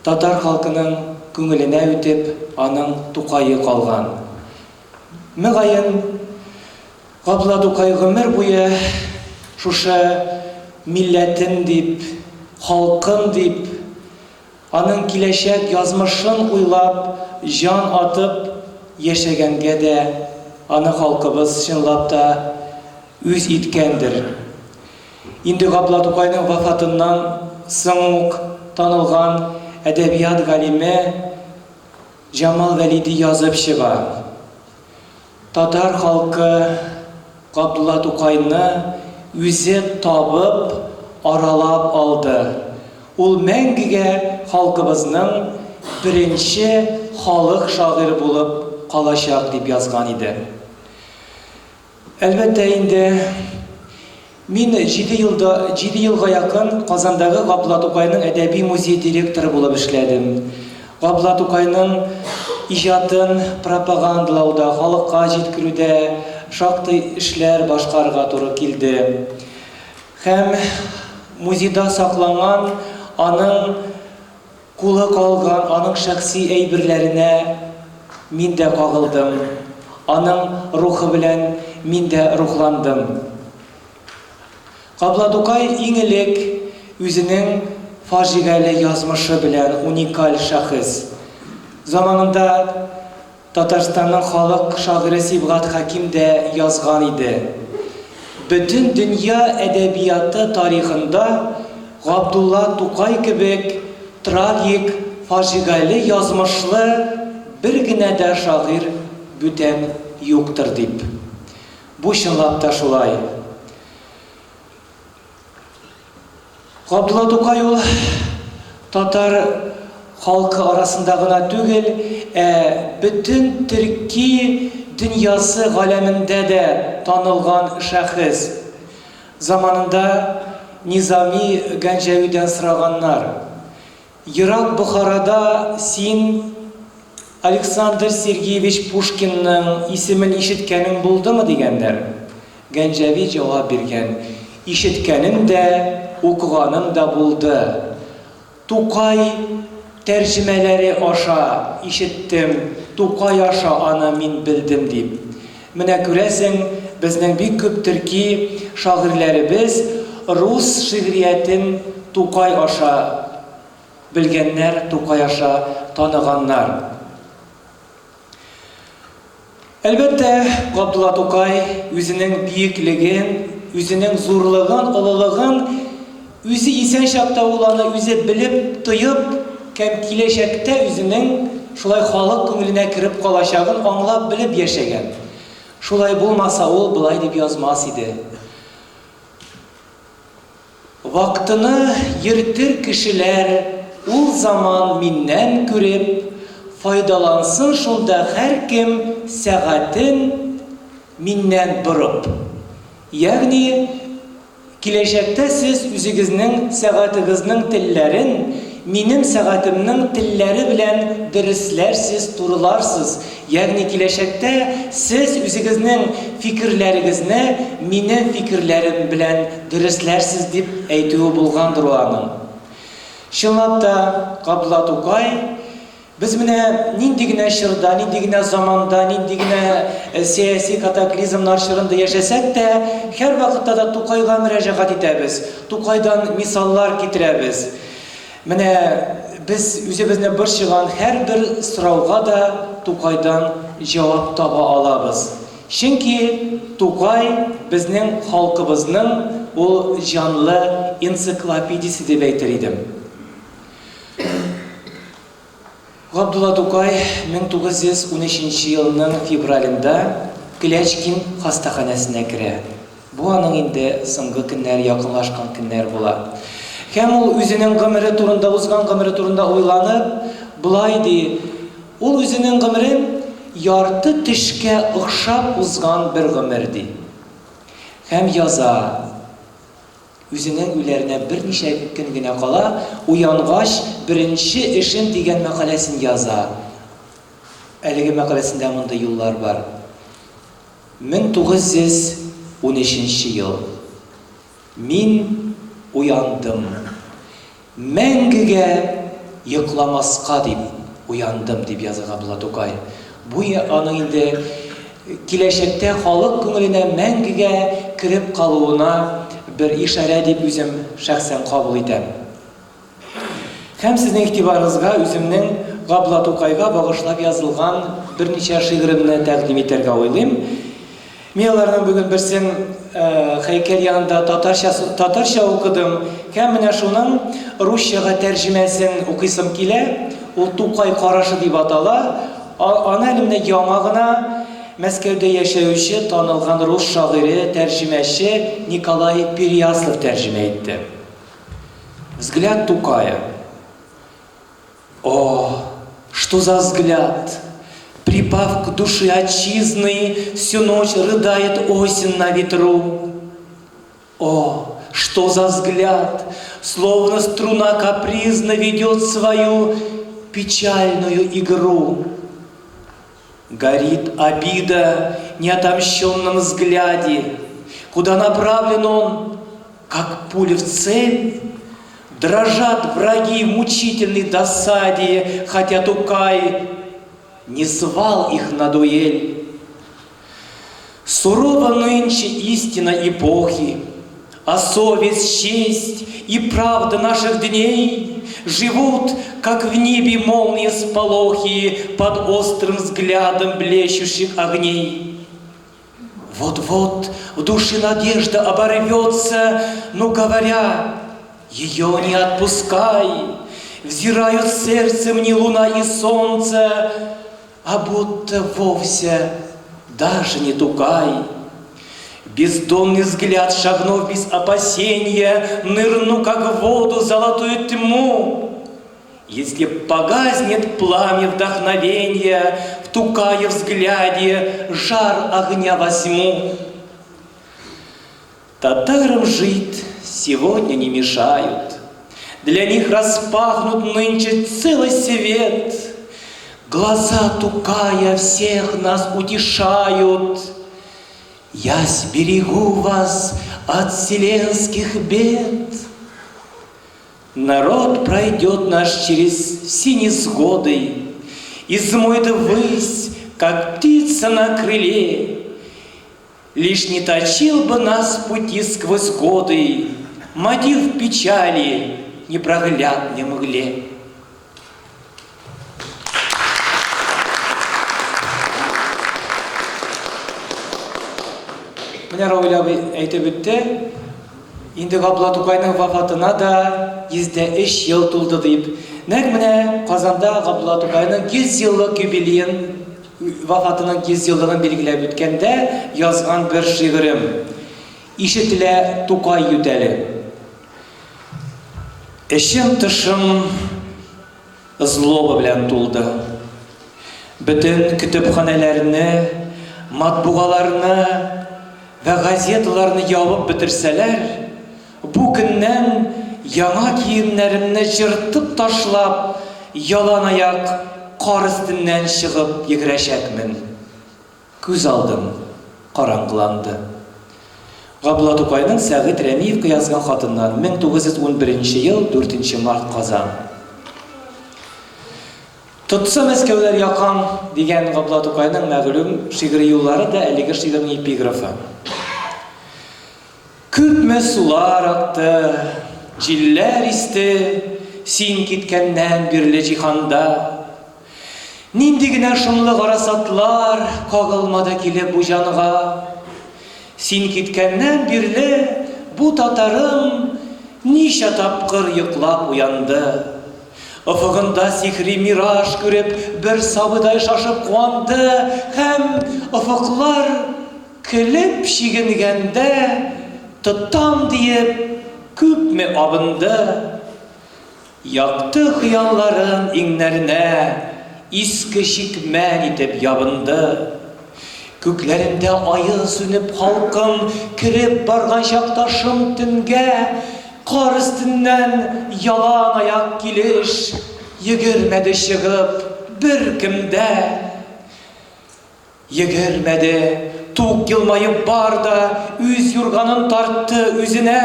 татар халкының күңеленә үтеп, аның Тукае калган. Мөгаен, Габдулла Тукай гомер буе шушы милләтем дип, халкым дип, аның киләчәк язмышын уйлап, җан атып яшәгәнгә дә аны халкыбыз чынлап та үз иткәндер. Инде Габдулла Тукайның вафатыннан соң ук танылган әдәбият галиме Җамал Вәлиди язып чыга. Татар халкы Габдулла Тукайны үзе табып, аралап алды. Ул мәңгегә халкыбызның беренче халык шагыйре булып калачак, дип язган иде. Әлбәттә инде, мин җиде елда, җиде елга якын Казандагы Габдулла Тукайның әдәби музее директоры булып эшләдем. Габдулла Тукайның иҗатын пропагандалауда, халыкка җиткерүдә шактый эшләр башкарырга туры килде. Һәм музейда сакланган аның Кулы калган аның шәхси әйберләренә мин дә кагылдым, аның рухы белән мин дә рухландым. Габдулла Тукай иң элек үзенең фаҗигале язмышы белән уникаль шәхес. Заманында Татарстанның халык шагыйре Сибгат Хәким дә язган иде, Бөтен дөнья әдәбияты тарихында Габдулла Тукай кебек трагик, фаҗигале язмышлы бер генә дә шагыйрь бүтән юктыр, дип. Бу чынлап та шулай. Габдулла Тукай ул татар халкы арасында гына түгел, ә бөтен төрки дөньясы галәмендә дә танылган шәхес. Заманында Низами Гәнҗәвидән сораганнар, Ерак Бохарада син Александр Сергеевич Пушкинның исемен ишеткәнең булдымы? дигәннәр. Гәнҗәви җавап биргән, Ишеткәнем дә, укыганым да булды. Тукай тәрҗемәләре аша ишеттем, Тукай аша аны мин белдем, дип. Менә күрәсең, безнең бик күп төрки шагыйрьләребез рус шигъриятен Тукай аша белгәннәр, Тукай аша таныганнар. Әлбәттә, Габдулла Тукай үзенең биеклеген, үзенең зурлыгын, олылыгын үзе исән чакта ул аны үзе белеп, тоеп кәм киләчәктә үзенең шулай халык күңеленә кереп калачагын аңлап, белеп яшәгән. Шулай булмаса, ул болай дип язмас иде. Вактыны йөртер кешеләр ул заман миннән күреп, файдалансын шунда һәркем сәгатен миннән борып. Ягъни, киләчәктә сез үзегезнең сәгатегезнең телләрен минем сәгатемнең телләре белән дөресләрсез, турыларсыз, ягъни киләчәктә сез үзегезнең фикерләрегезне минем фикерләрем белән дөресләрсез дип әйтүе булгандыр ул аның. Чынлап та, Габдулла Тукай, без менә нинди генә чорда, нинди генә заманда, нинди генә сәяси катаклизмнар чорында яшәсәк тә, һәрвакытта да Тукайга мөрәҗәгать итәбез, Тукайдан мисаллар китерәбез. Менә без үзебезне борчыган һәрбер сорауга да Тукайдан җавап таба алабыз. Чөнки Тукай безнең халкыбызның ул җанлы энциклопедиясе дип әйтер идем. Габдулла Тукай 1913 нче елның февралендә Клячкин хастаханәсенә керә. Бу аның инде соңгы көннәр, якынлашкан көннәр була. Һәм ул үзенең гомере турында, узган гомере турында уйланып, болай ди, Ул үзенең гомерен ярты төшкә охшап узган бер гомер, ди. Һәм яза. Үзенең үләренә берничә көн генә кала, Уянгач, беренче эшем дигән мәкаләсен яза. Әлеге мәкаләсендә мондый юллар бар, 1913 нче ел. Мин уяндым. Мәңгегә йокламаска дип уяндым, дип яза Габдулла Тукай. Бу аның инде киләчәктә халык күңеленә мәңгегә кереп калуына бер ишарә дип үзем шәхсән кабул итәм. Һәм сезнең игътибарыгызга үземнең Габдулла Тукайга багышлап язылган берничә шигыремне тәкъдим итәргә уйлыйм. Мин аларның бүген берсен һәйкәл янында татарча татарча укыдым һәм менә шуның русчага тәрҗемәсен укыйсым килә. Ул Тукай карашы дип атала. Аны әле менә яңа гына Мәскәүдә яшәүче танылган рус шагыйре, тәрҗемәче Николай Переяслов тәрҗемә итте. Взгляд Тукая. О, что за взгляд! Припав к душе отчизны, Всю ночь рыдает осень на ветру. О, что за взгляд! Словно струна капризно Ведет свою печальную игру. Горит обида в неотомщенном взгляде, Куда направлен он, как пуля в цель. Дрожат враги в мучительной досаде, Хотя Тукай не звал их на дуэль. Сурова нынче истина эпохи, А совесть, честь и правда наших дней Живут, как в небе молнии сполохи Под острым взглядом блещущих огней. Вот-вот в душе надежда оборвется, Но говоря, ее не отпускай, Взирают сердцем не луна и солнце, А будто вовсе даже не Тукай. Бездонный взгляд, шагнув без опасения, Нырну, как в воду, золотую тьму. Если погаснет пламя вдохновенья, В Тукае взгляде жар огня возьму. Татарам жить сегодня не мешают. Для них распахнут нынче целый свет. Глаза Тукая всех нас утешают. Я сберегу вас от вселенских бед. Народ пройдет наш через все несгоды, Измоет ввысь, как птица на крыле. Лишь не точил бы нас пути сквозь годы Мотив печали непроглядной мгле. Менә Равил абый әйтеп үтте. Инде Габдулла Тукайның вафатына да 103 ел тулды дип. Нәкъ менә Казанда Габдулла Тукайның 100 еллык юбилеен вафатының 100 еллыгын билгеләп үткәндә язган бер шигырем. Ишетелә Тукай ютәле. Эчем-тышым злоба белән тулды. Бөтен көтепханәләрне, матбугаларны вә газеталарны ябып бетерсәләр, бу көннән яңа киемнәремне җыртып ташлап, яланаяк кар өстеннән чыгып йөгерәчәкмен. Күз алдым караңгыланды. Габдулла Тукайның Сәгыйть Рәмиевка язган хатыннан, 1911 ел, 4 нче март, Казан. Тотса мәскәүләр якаң, дигән Габдулла Тукайның мәгълүм шигъри юллары да әлеге шигырьнең эпиграфы. Күпме сулар акты, җилләр исте Син киткәннән бирле җиһанда. Нинди генә шомлы гарасатлар Кагылмады килеп бу җанга. Син киткәннән бирле бу татарым Ничә тапкыр йоклап уянды. Офыгында сихри мираж күреп, Бер сабыйдай шашып куанды Һәм офыклар Көлеп чигенгәндә, тотам диеп, күпме абынды. Якты хыялларын иңнәренә иске чикмән итеп ябынды. Күкләрендә ае сүнеп халкым кереп барган чакта шым төнгә, кар өстеннән ялан аяк килеш йөгермәде чыгып беркем дә. Йөгермәде, тук елмаеп бар да үз юрганын тартты үзенә.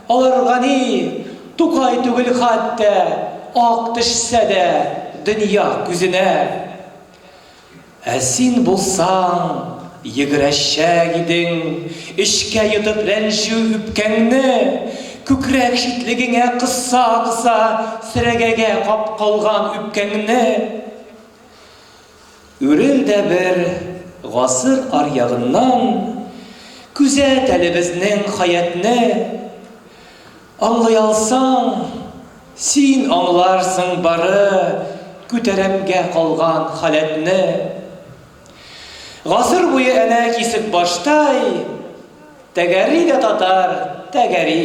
Аларга ни, Тукай түгел хәтта, ак төшсә дә дөнья күзенә. Ә син булсаң, йөгерәчәк идең, эчкә йотып рәнҗү үпкәңне, күкрәк читлегеңә кыса-кыса сәрәгәгә капкалган үпкәңне. Үрел дә бер гасыр аръягыннан күзәт әле безнең хәятне. Аңлый алсаң, син аңларсың бары күтәрәмгә калган халәтне. Гасыр буе әнә кисек баштай тәгәри дә татар, тәгәри.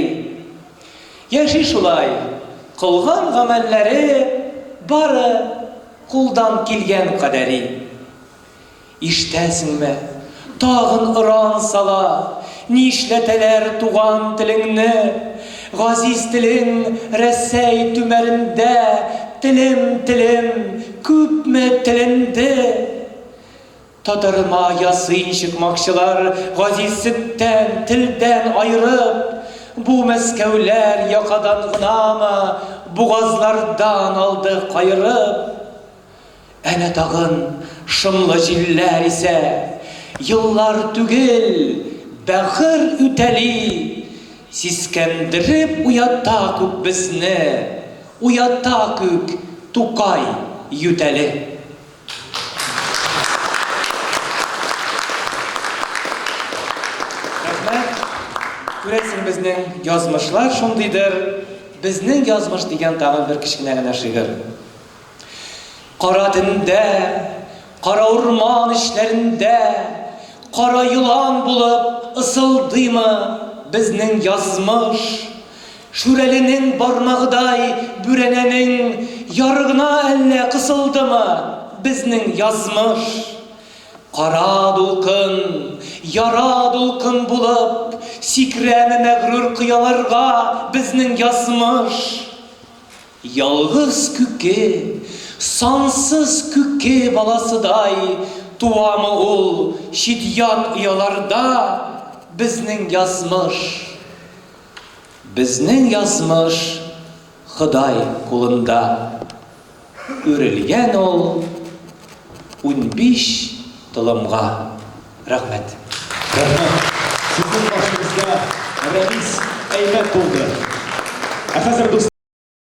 Яши шулай, кылган гамәлләре бары Кулдан килгән кадәри. Ишетәсеңме, тагын оран сала, Нишләтәләр туган телеңне? Газиз телең Рәсәй түмәрендә, Телем, телем, күпме теленде? Татарыма ясыйн чыкмакчылар, Газиз сөттән, телдән аерып. Бу мәскәүләр якадан гынамы, Бугазлардан алды каерып. Әнә тагын шомлы җилләр исә, Еллар түгел, бәгырь үтәли. Сискәндереп уята күк безне, Уята күк Тукай ютәле. Рәхмәт. Күрәсең, безнең язмышлар шундыйдыр. Безнең язмыш дигән тагын бер кечкенә генә шигырь. Кара төндә, кара урман эчләрендә, кара елан булып ысылдыймы безнең язмыш? Шүрәленең бармагыдай бүрәнәнең ярыгына әллә кысылдымы безнең язмыш? Кара дулкын, яра дулкын булып, сикерәме мәгърур кыяларга безнең язмыш? Ялгыз күке, сансыз күке баласыдай туамы ул чит-ят ояларда безнең язмыш? Безнең язмыш Ходай кулында. Үрелгән ул 15 толымга. Рәхмәт. Рәхмәт. Сезнең каршыгызда Рәмис Әймәт булды. Ә хәзер, дуслар.